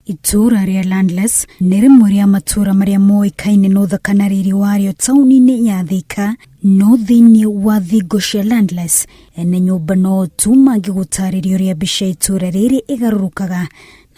Itũũra rĩa Landless nĩ rĩmwe rĩa matũũra marĩa moĩkaine na ũthaka na riri warĩo taũni-inĩ ya Thika. No thĩinĩ wa thingo cia Landless, ene nyũmba no tu mangĩgũtarĩria ũrĩa mbica ya itũũra rĩrĩ ĩgarũrũkaga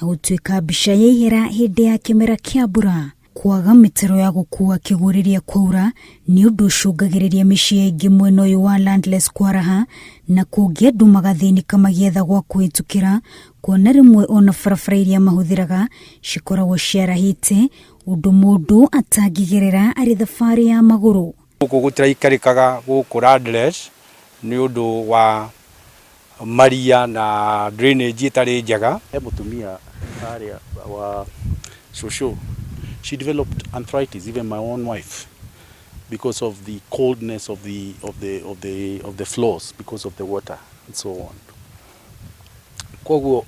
na gũtuĩka mbica ya ihera hĩndĩ ya kĩmera kĩa mbura. Kwaga mĩtaro ya gũkuua kĩguũ rĩrĩa kwaura nĩ ũndũ ũcũngagĩrĩria mĩciĩ ĩngĩ mwena ũyũ wa Landless kwaraha na kũngĩ andũ magathĩnĩka magĩetha gwa kũhĩtũkĩra kuona rĩmwe ona barabara iria mahũthĩraga cikoragwo ciarahĩte ũndũ mũndũ atangĩgerera arĩ thabarĩ ya magũrũ. Gũkũ gũtiraikarĩkaga gũkũ Landless nĩ ũndũ wa maria na drainage ĩtarĩ njega. He mũtumia harĩa wa cũcũ, she developed arthritis, even my own wife, because of the coldness of the, of the, of the, of the floors, because of the water and so on. Koguo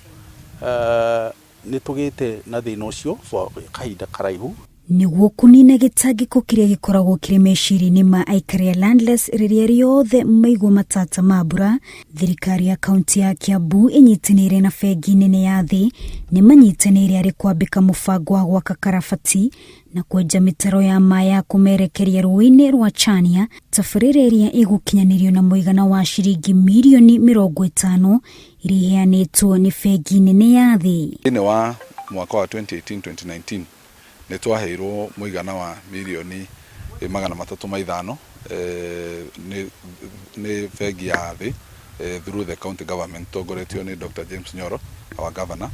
nĩ tũgĩte na thĩna ũcio for kahinda karaihu. Nĩguo kũnina gĩtangĩko kĩrĩa gĩkoragwo kĩrĩ meciria-inĩ ma aikari a Landless rĩrĩa rĩothe maigua matata ma mbura, thirikari ya kaunti ya Kiambu ĩnyitanĩire na bengi nene ya thĩ nĩ manyitanĩire arĩ kwambĩka mũbango wa gwaka karabati na kwenja mĩtaro ya maĩ ya kũmerekeria rũĩ-inĩ rwa Chania, tabarĩra ĩrĩa ĩgũkinyanĩrio na mũigana wa ciringi mirioni 50 iria iheanĩtwo nĩ bengi nene ya thĩ. Thĩinĩ wa mwaka wa 2018-2019 nĩ twaheirwo mũigana wa mirioni 305 nĩ bengi ya thĩ through the county government tongoretio nĩ Dr. James Nyoro, our governor.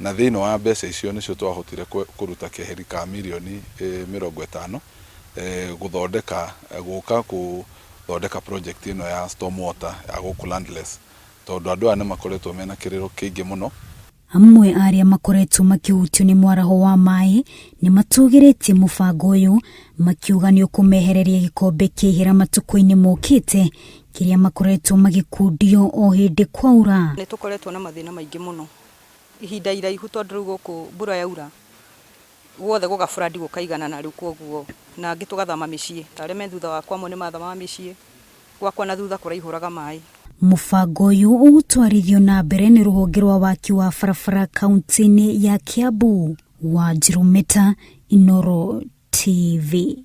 Na thĩinĩ wa mbeca icio nĩcio twahotire kũruta keheri ka mirioni 50 gũthondeka gũka gũthondeka project ĩno ya storm water ya gũkũ Landless, tondũ andũ aya nĩ makoretwo mena kĩrĩro kĩingĩ mũno. Amwe arĩa makoretwo makĩhutio nĩ mwaraho wa maĩ nĩ matũgĩrĩtie mũbango ũyũ makiuga nĩ ũkũmehereria gĩkombe kĩa ihera matukũ-inĩ mokĩte kĩrĩa makoretwo magĩkundio o hĩndĩ kwaura. Nĩ tũkoretwo na mathĩna maingĩ mũno ihinda iraihu, tondũ rĩu gũkũ mbura yaura guothe gũgabũrandi gũkaiganana, rĩu koguo na angĩ tũgathama mĩciĩ, ta arĩa me thutha wakwa amwe nĩ mathamaga mĩciĩ, gwakwa na thutha kũraihũraga maĩ. Mũbango ũyũ ũgũtwarithio na mbere nĩ rũhonge rwa waki wa barabara kaunti-inĩ ya Kiambu. Wanjirũ Meta, Inooro TV.